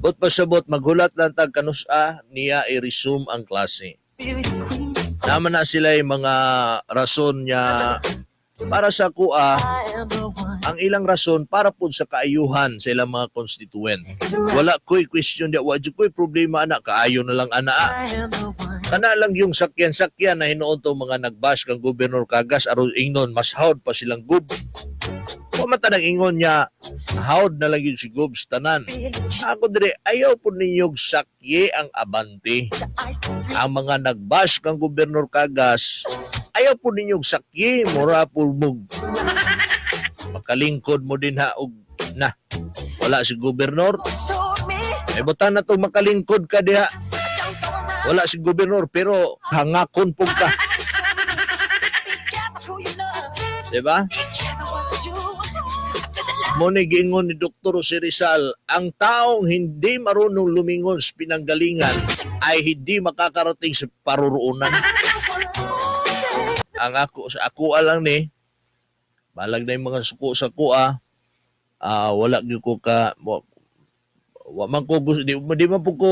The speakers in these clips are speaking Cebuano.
But pasabot, maghulat lang tag kanusa niya i-resume ang klase. Naman na sila yung mga rason niya para sa kuha, ang ilang rason para pud sa kaayuhan sa ilang mga constituent. Wala ko'y question diya, wa jud ko'y problema ana, kaayo na lang ana. Kana lang yung sakyan-sakyan na hinuon to mga nagbash kang Gobernador Cagas aron ingnon mas hawd pa silang gub. Wa man tanang ingon niya hawd na lang yun si Gob sa tanan. Ako dire ayaw po ninyog sakye ang Abante. Ang mga nagbash kang Gobernador Cagas, ayaw po ninyog sakye, mura po mo makalingkod mo din ha og na wala si gobernador. Ay butan na to makalingkod ka diha. Wala si gobernador pero hangakon pug ka. Diba? Mo ni giingon ni Dr. Jose Rizal, ang taong hindi marunong lumingon sa pinanggalingan ay hindi makakarating sa paruroonan. Ang ako sa ako lang ni balag na yung mga suko sa kuha, wala gyud ko ka wa man ko gusto, di man po ko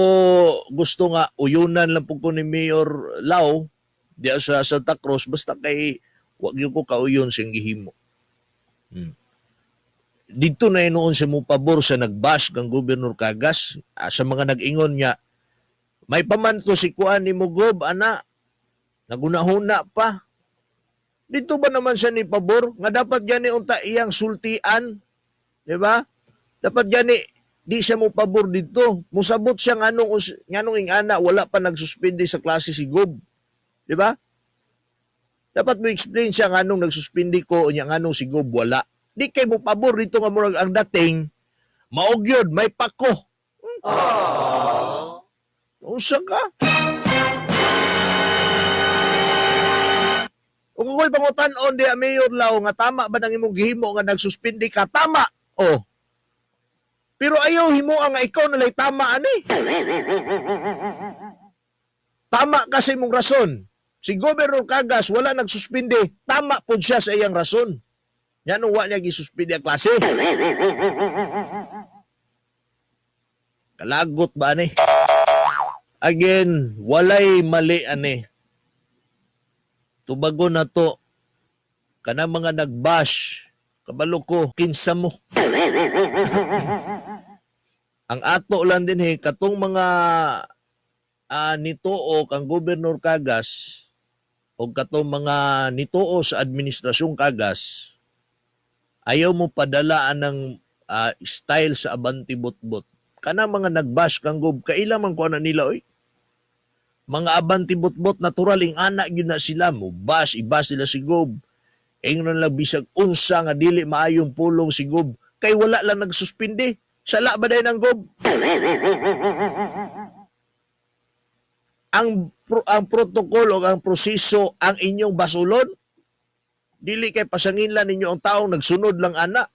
gusto nga uyunan lang po ko ni Mayor Lau diya sa Santa Cruz, basta kay wa gyud ko kauyon siyang gihimo. Dito na noon siya mo pabor sa nagbash kang Gobernador Cagas, sa mga nag-ingon niya may pamanto si kuan ni Mugob ana nagunahuna pa. Dito ba naman siya ni pabor nga dapat gani unta iyang sultian, di ba? Dapat gani di siya mo pabor dito. Musabot siya nganong ingana wala pa nagsuspende sa klase si Gob, di ba? Dapat mo explain siya nganong nagsuspende ko unya nganong si Gob wala. Di kay mo pabor dito nga murag ang dating maogyod may pako. Unsa ka? Kung ako'y pangutan-on di Mayor Lau nga tama ba nang imong gihimo nga nagsuspindi ka? Tama. Oh. Pero ayaw himo nga ikaw nalay tama ani. Tama kasi imong rason. Si Gobernador Cagas wala nagsuspindi, tama pud siya sa iyang rason. Yan wa niya gisuspindi ang klase. Kalagot ba ani? Again, walay mali ani. Tubago na to. Kana mga nagbash, kabalo ko, kinsa mo. Ang ato lang din he, katong mga nituo kang Gobernador Cagas o katong mga nituo sa administrasyong Cagas, ayaw mo padala ng style sa Abante Botbot. Kana mga nagbash kang Gob, kaila man ko na nila oy. Mga Abante Botbot natural ing anak gyud na sila mo bash, i-bash sila si Gob. Ingnon lang bisag unsa nga dili maayong pulong si Gob kay wala lang nagsuspindi. Sala ba dayon ang Gob? Ang protocol o ang proseso ang inyong basulon. Dili kay pasanginlan ninyo ang taong nagsunod lang ana.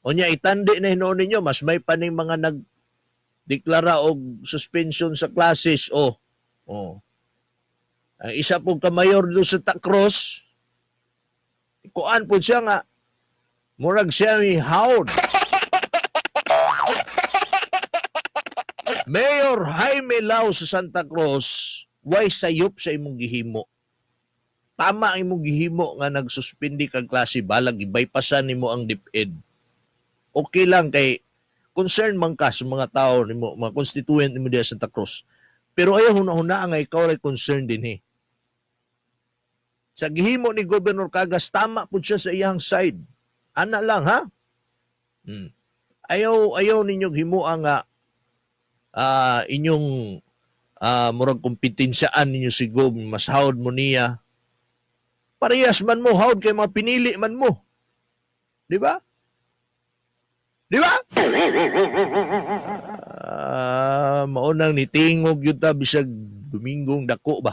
Unya itandi na hinuon ninyo mas may paning mga nagdeklara og suspension sa classes. Oh. Oh. Ang isa pong ka-mayor do sa Tacros, kuan po siya nga murag siya ni hawd. Mayor Jaime Lao sa Santa Cruz, way sayop sa imong gihimo. Tama ang imong gihimo nga nagsuspindi kag klase, balag i-bypassan nimo ang DepEd. Okay lang kay concern man ka sa mga tao nimo, mga constituent nimo diha sa Santa Cruz. Pero ayaw huna-huna nga ikaw ray concern din eh. Sa gihimo ni Governor Cagas, tama pud siya sa iyang side. Ana lang ha. Ayaw ninyong himoa nga inyong murag kompetensyaan ninyo si Gob, mas hawd mo niya. Parehas man mo, hawd kay mga pinili man mo. Di ba? Di ba? Maunang nitingog yun ta bisag Dominggong dako ba?